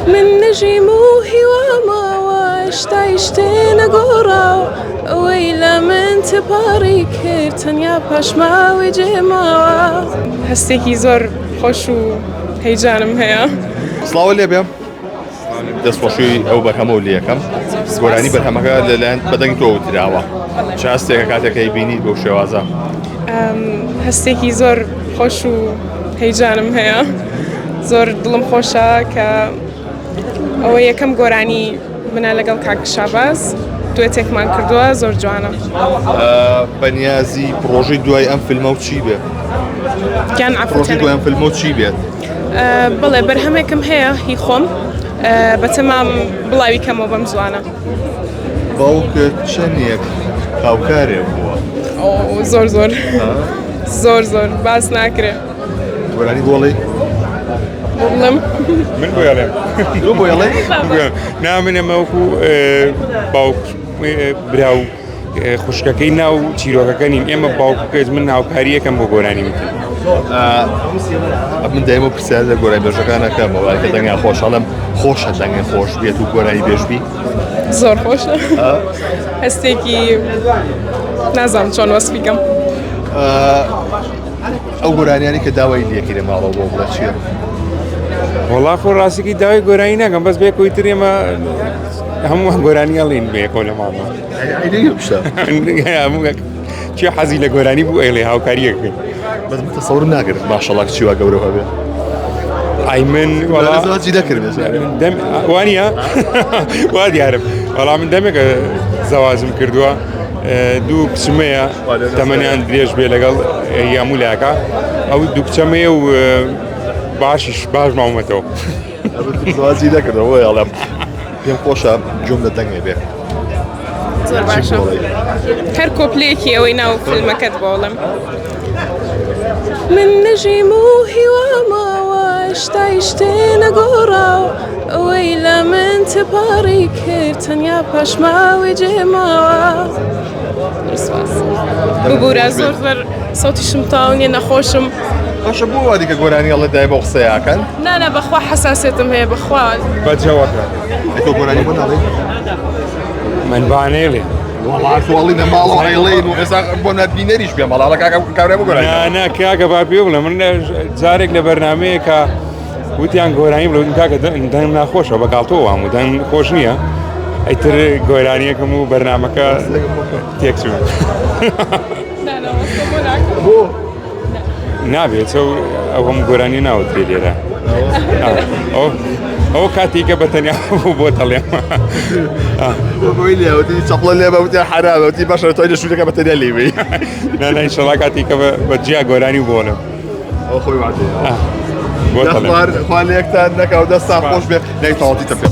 من نەژیم و هیوا ماوە هێشتای شتێ نەگۆڕاوە ئەوەی لە من تێپەڕی کرد تەنیا پاشماوەی جێ ماوە. هەستێکی زۆر خۆش و هەیجانم هەیە. سڵاوت لێبێ دەستخۆشی ئەو بەرهەمەو لەکەم گۆرانی بەرهەمەکە لەلایەن بەدەنگ تۆ وتراوە چ هەستێکە کاتێکەی بینیت بەو شێوازە؟ هەستێکی زۆر خۆش و هەیجانم هەیە زۆر دڵم خۆشە کە ئەوە یەکەم گۆرانی منە لەگەڵ کاک شاباز دوێتێکمان کردووە زۆر جوانە. بەنیازی پڕۆژەی دوای ئەم فیلمە و چی بێت؟ گیان پڕۆژەی دوای ئەم فیلمە و چی بێت؟ بەڵێ بەرهەمێکم هەیە هی خۆم بەتەمام بڵاوی کەمەوە بەم زوانە. باوکت چەندێک هاوکارێ بووە؟ زۆر زۆر زۆر زۆر باس ناکرێ. گۆرانی بۆ ئەڵێی؟ بۆ بڵێم؟ من بۆ ئەڵێم. تۆ بۆ ئەڵێی؟ نا من ئەمە وەکو باوک برا و خوشکەکەی ناو چیرۆکەکە نیم ئێمە باوک کەس من هاوکاریەکەم بۆ گۆرانی وتن. من دایمە پرسیار لە گۆرانی بێژەکان ئەکەم ئەوە کە دەنگیان خۆش ئەڵێم خۆشە دەنگی خۆش بێت و گۆرانی بێژ بی زۆر خۆشە هەستێکی نازانم چۆن وەسفی کەم. ئەو گۆرانیانی کە داوای لەکەی لە ماڵەوە بۆ بڵێ چییە؟ وەڵا خۆ ڕاستێکی داوای گۆرانی ناکەم بەس بێکۆی تر ئێمە هەمووان گۆرانی ئەڵین بەیەکەوە لە ماڵەوە چی حەزی لە گۆرانی بوو ئەیڵێ هاوکاریەکەی بەس من تەسەور ناکرد ماشەڵا کچی وا گەورە هەبێ ئای من وەڵا زەواجی دەکرد دەم وانە وا دیارم وەڵا من دەمێکە زەواجم کردووە دوو کچمەیە تەمەنیان درێژ بێ لەگەڵ یامولاکە ئەو دوو کچەمەیە و باشیش باش ماومەتەوە زەواجی دەکردەوە ئەڵێم پێم خۆشە گوێم لە دەنگێ بێ زۆر باشە هەر کۆپلەیەکی ئەوەی ناو فیلمەکەت بۆ بڵێم من نەژیم و هیوا ماوە هێشتای شتێ نەگۆڕاوە ئەوەی لە من تێپەڕی کرد تەنیا پاشماوەی جێ ماوە سپاس ببورە زۆر زۆر سەوتیشم تەواو نییە نەخۆشم باشە بۆ وا دیکە گۆرانی ئەڵێ دای بەو قسەیەکەن نا نا بەخوا حەساسێتم هەیە بەخوا بەجەوەکە تۆ گۆرانی بۆ ناڵێی من با نەیڵێ وەڵا تۆ ئەڵێی لە ماڵەوە ئەیڵێین و ئێستا بۆ نابینەریش بێ ماڵە کاکە کابرا بۆ گۆرانی نا نا کاکە با پێ بڵێ من جارێک لە بەرنمەیەکە وتیان گۆرانی بڵێ وتم کاکە دەنگم ناخۆشە بە گاڵتەوە وام و دەنگ خۆش نییە ئیتر گۆرانیەکەم و بەرنمەکە تێکچوو نا نا وەستە بۆ ناکەم بۆ نابێت ئەو ئەو هەموو گۆرانی ناوترێ لێرە ئەو ئەو کاتێکە بە تەنیا بوو بۆ دەڵێم بۆی لێوتی چەپڵە لێ بە وتی حرامە وتی باشە تۆ لە شوورەکە بە تەنیا لێ بی نا نا ئینشەڵا کاتێکە بە جیا گۆرانی بۆڵم ئەو خۆی وادەیە بۆ دەڵێم خوا لێکتان نەکا و دەستان خۆش بێ نەی تەواوەتی تەپێ.